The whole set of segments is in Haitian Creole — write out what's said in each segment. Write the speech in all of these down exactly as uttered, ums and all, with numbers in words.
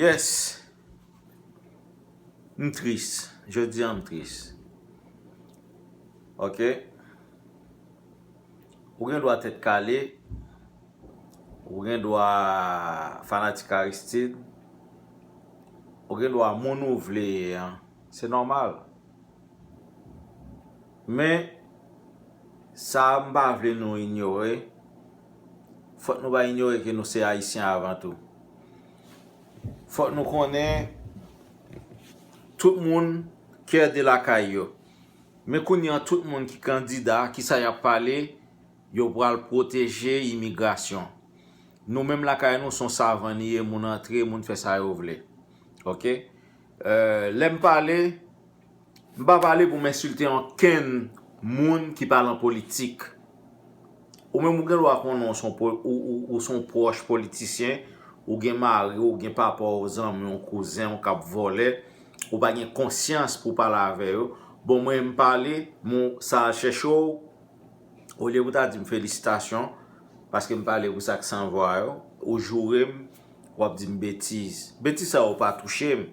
Yes. M tris. Jodi a m tris. Ok. Ou gen dwa tèt kale. Ou gen dwa fanatik Aristide. Ou gen dwa moun ou vle ye an. Se nòmal. Men, sa a m pa vle nou inyore. Fòk nou pa inyore ke nou se Ayisyen avan tou. Fòk nou konnen tout moun kè de lakay yo. Men kounye a, tout moun ki kandida, ki sa y ap pale, yo pral pwoteje imigrasyon. Nou menm lakay nou, se yon savann li ye, moun antre, moun fè sa yo vle. Ok? Euh, lè m pale, m pa pale pou m ensilte ankenn moun ki pa lan politik. Ou menm ou gen dwa konnen ou se yon po- ou, ou, ou se yon pwòch politisyen, ou gen mari, ou gen papa, ou zanmi, ou kouzen, ou k ap vòlè, ou pa gen konsyans pou pale avè yo. Bon, mwen m pale, moun sa al chèche w, olye pou ta di m felisitasyon, paske m pale pou sa k san vwa yo, ou joure m, w ap di m betiz. Betiz sa yo pa touche m.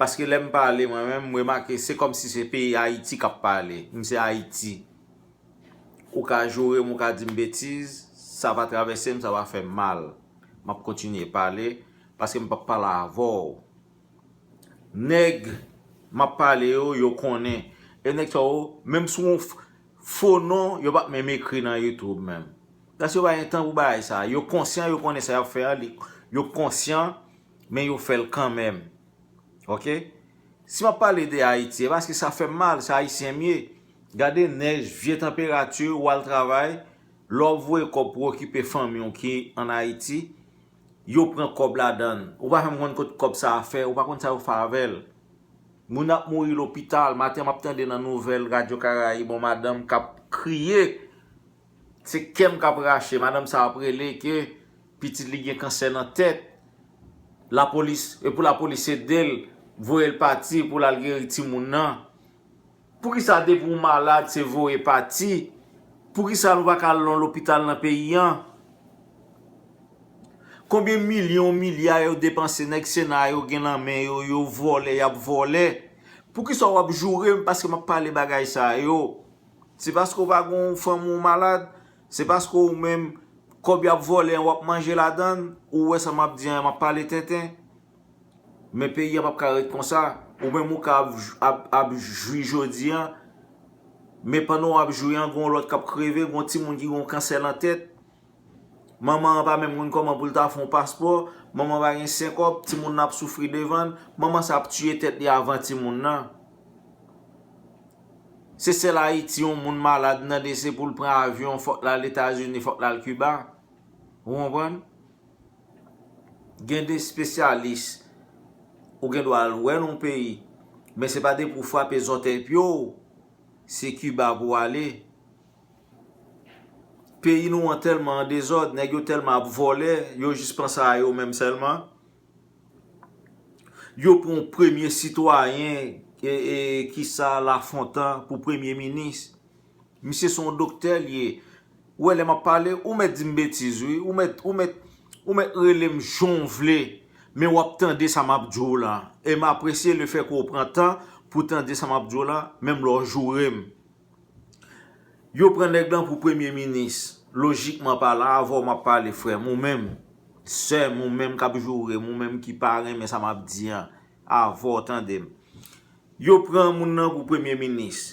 Paske lè m pale, mwen menm, m remake, se kòmsi se peyi Ayiti k ap pale. M se Ayiti. Ou ka joure m, ou ka di m betiz, sa pa travèse m, sa pa fè m mal. M ap kontinye pale, paske m p ap pale avè w. Nèg m ap pale yo, yo konnen. E nèg sa yo, menm sou yon f- fo non, yo p ap menm ekri nan YouTube menm. Paske yo pa gen tan pou bagay sa. Yo konsyan, yo konnen sa y ap fè a, li- yo konsyan, men yo fè l kanmenm. Ok? Si m ap pale de Ayiti, e paske sa fè m mal, se Ayisyen m ye. Gade nèj, vye tanperati, w al travay, lè w ap voye kòb pou okipe fanmi w ki ann Ayiti, yo pran kòb ladan l. Ou pa janm konn kot kòb sa a fè, ou pa konn sa yo fè avè l. Moun ap mouri lopital, maten m ap tande nan nouvèl Radyo Karayib, yon madanm k ap kriye. Se kè m k ap rache. Madanm sa ap rele ke pitit li gen kansè nan tèt. Lapolis, e pou lapolis ede l, voye l pati pou l al geri timoun nan. Poukisa depi w malad, se voye pati? Poukisa nou pa ka al nan lopital nan peyi an? Konbyen milyon, milya yo depanse, nèg Sena yo gen nan men yo, yo vòlè, y ap vòlè. Poukisa w ap joure m paske m ap pale bagay sa yo? Se paske w pa gen yon fanmi w malad? Se paske w menm, kòb y ap vòlè an, w ap manje ladan l? Ou wè sa m ap di an, m ap pale tenten? Men peyi a p ap ka ret konsa. Ou menm ou ka ap, ap, ap jwi jodi an, men pandan w ap jwi an, gen yon lòt k ap kreve, gen yon timoun ki gen yon kansè nan tèt. Manman an pa menm konn kòman pou l ta fè yon paspò, manman pa gen sen kòb, timoun nan ap soufri devan l, manman sa ap tiye tèt li avan timoun nan. Se sèl Ayiti yon moun malad nan de se pou l pran avyon, fòk l al Etazini, fòk l al Kiba. Ou konprann? Gen de espesyalis, ou gen dwa al wè nan yon peyi, men se pa depi w frape zòtèy pye w, se Kiba pou w ale. Peyi nou an tèlman an dezòd, nèg yo tèlman ap vòlè, yo jis panse a yo menm sèlman. Yo pran yon premye sitwayen, e, e, ki sa Lafontan pou premye minis. Misye se yon doktè l ye. Ou wè lè m ap pale, ou mèt di m betiz wi, ou mèt, ou mèt, ou mèt rele m jan w vle, men w ap tande sa m ap di w la. E m apresye lefètke w pran tan pou tande sa m ap di w la, menm lè w joure m. Yo pran nèg lan pou premye minis. Lojikman palan, avè w m ap pale, frè m, ou menm, sè m, ou menm k ap joure m, ou menm ki pa renmen sa m ap di an, avè w tande m. Yo pran moun nan pou premye minis.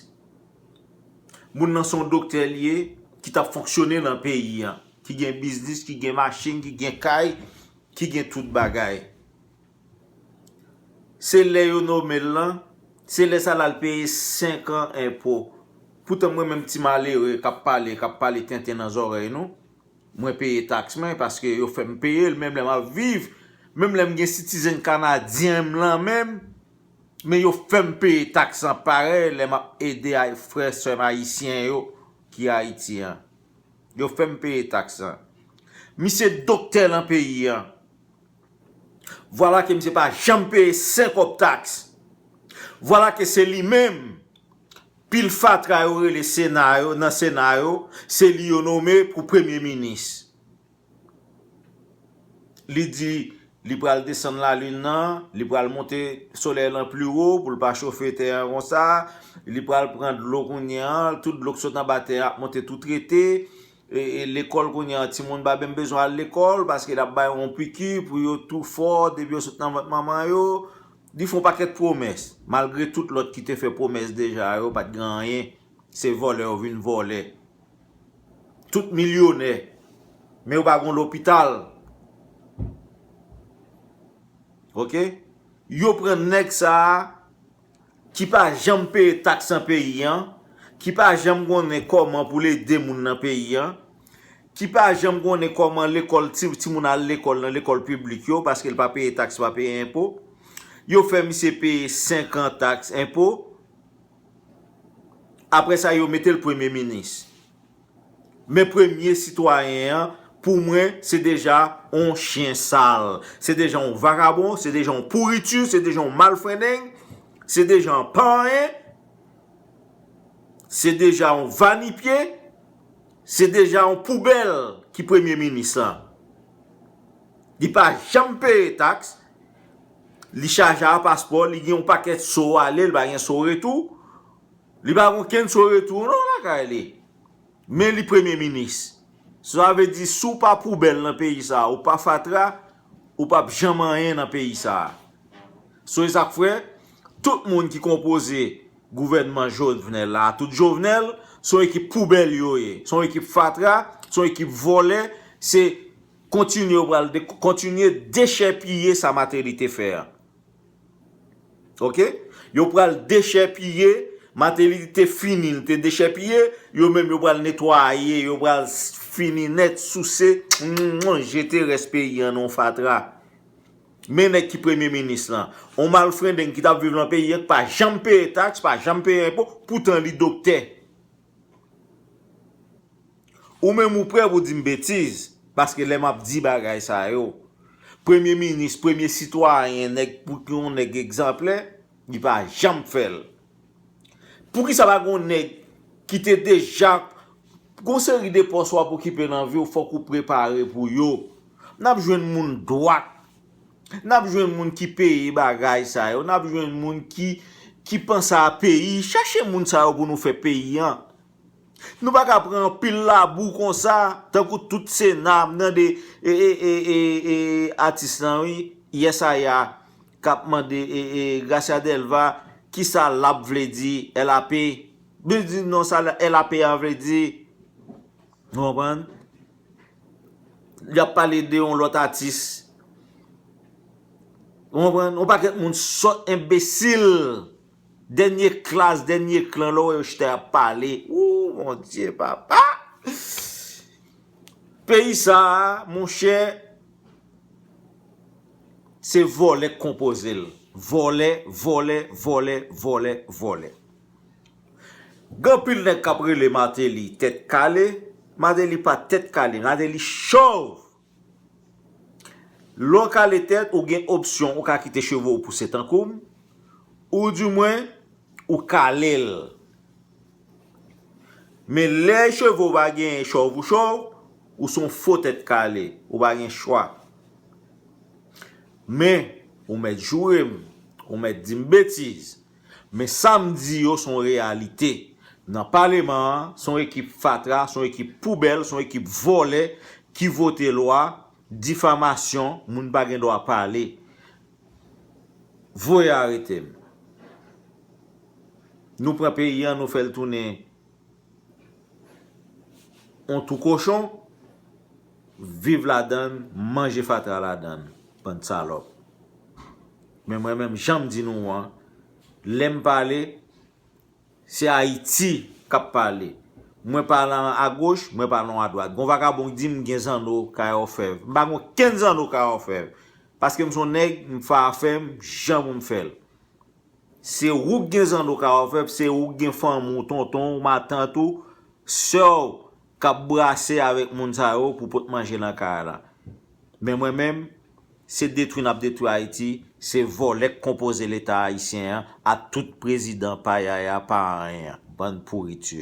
Moun nan se yon doktè l ye, ki t ap fonksyone nan peyi an, ki gen biznis, ki gen machin, ki gen kay, ki gen tout bagay. Se lè yo nome l lan, se lè sa l al peye senk an enpo. Poutan mwen menm ti malere k ap pale, k ap pale tenten nan zòrèy nou, mwen peye taks mwen paske yo fè m peye l, menm lè m ap viv, menm lè m gen citizen kanadyen m lan menm, men yo fè m peye taks lan parèy lè m ap ede ay- frè, sè m ayisyen yo ki Ayiti an. Yo fè m peye taks lan. Misye doktè lan peyi an. Vwala ke misye pa janm peye senk kòb taks. Vwala ke se li menm, pil fatra yo rele Sena yo, nan Sena yo, se li yo nome pou premye minis. Li di, Li pral desann lalin nan, li pral monte solèy lan pi wo pou l pa chofe tè an konsa. Li pral pran dlo kounye an, tout dlo k sot anba tè a ap monte tou trete. E, e lekòl kounye an, timoun pa menm bezwen al lekòl paske l ap ba yo yon piki pou yo tou fò depi yo sot nan vant manman yo. Li fè yon pakèt pwomès, malgre tout lòt ki te fè pwomès deja yo pa t gen anyen. Se vòlè yo vin vòlè. Tout milyonè. Men yo pa gon lopital. Oke? Yo pran nèg sa a ki pa janm peye taks nan peyi an, ki pa janm konnen kòman pou l ede moun nan peyi an, ki pa janm konnen kòman lekòl ti, timoun al lekòl nan lekòl piblik yo, paske l pa peye taks, pa peye enpo. Yo fè misye peye senk an taks enpo. Apre sa, yo mete l premye minis. Men premye sitwayen an, pou mwen, se deja yon chen sal. Se deja yon vagabon, se deja yon pouriti, se deja yon malfrendeng, se deja yon panyen, se deja yon vanipye, se deja yon poubèl ki premye minis lan. Li pa janm peye taks, li chaje a paspò, li gen yon pakèt so ale, li pa gen so retou. Li pa gen okenn so retou non lakay li. Men li premye minis. Sa vle di, si w pa poubèl nan peyi sa a, ou pa fatra, ou p ap janm anyen nan peyi sa a. So, e sa k fè, tout moun ki konpoze gouvènman Jovenel la, tout Jovenel, se yon ekip poubèl yo ye. Se yon ekip fatra, se yon ekip vòlè, se kontinye yo pral de, kontinye dechèpiye sa Martelly te fè a. Oke? Yo pral dechèpiye, Martelly te fini, li te dechèpiye, yo menm yo pral netwaye, yo pral s, fini nèt, souse, jete rès peyi an nan yon fatra. Men nèg ki premye minis lan. On malfrendeng ki t ap viv nan peyi an, ki pa janm peye taks, pa janm peye enpo, poutan li doktè. Ou menm ou prè pou di m betiz, paske lè m ap di bagay sa yo, premye minis, premye sitwayen, nèg pou ki yon nèg egzanplè, li pa janm fè l. Poukisa pa gen yon nèg ki te deja gon seri de pòs w ap okipe nan vi w, fòk ou prepare pou yo. N ap jwenn moun dwat. N ap jwenn moun ki peye bagay sa yo. N ap jwenn moun ki, ki panse a peyi. Chache moun sa yo pou nou fè peyi an. Nou pa ka pran anpil labou konsa, tankou tout Sena, m tande, e, e, e, e, e, atis lan, wi, Yesaya, k ap mande, e, e, Gracia Delva, kisa lab vle di, L A P. Vle di non sa L A P a vle di. Ou konprann? Y ap pale de yon lòt atis. Ou konprann? Yon pakèt moun sòt, enbesil. Dènye klas, dènye klan, lè w wè yo chita y ap pale. Ou, Bondye, papa! Peyi sa a, monchè, se vòlè k konpoze l. Vòlè, vòlè, vòlè, vòlè, vòlè. Gen anpil nèg k ap rele Martelly tèt kale. Martelly pa tèt kale, Martelly chòv. Lè w kale tèt, ou gen opsyon, ou ka kite cheve w pouse tankou m, oudimwen, ou kale l. Men lè cheve w pa genyen, chòv ou chòv, ou se yon fo tèt kale, ou pa gen chwa. Men, ou mèt joure m, ou mèt di m betiz, men sa m di yo se yon reyalite. Nan paleman an, se yon ekip fatra, se yon ekip poubèl, se yon ekip vòlè ki vote lwa, difamasyon, moun pa gen dwa pale. Voye arete m. Nou pran peyi an, nou fè l tounen yon twou kochon, viv ladan l, manje fatra ladan l, bann salòp. Men mwen menm, jan m di nou an, lè m pale, se Ayiti k ap pale. Mwen pale a goch, mwen pale a dwat. Gon vagabon ki di m gen zanno kay òfèv. M pa gen okenn zanno kay òfèv. Paske m se yon nèg, m fè afè m jan pou m fè l. Se ou k gen zanno kay òfèv, se ou k gen fanmi w, tonton w, matant ou, sè w k ap brase avèk moun sa yo pou pot manje nan kay la. Men mwen menm, se detwi n ap detwi Ayiti, se vòlè k konpoze Leta ayisyen an ak tout prezidan payaya pa anyen an. Bann pouriti.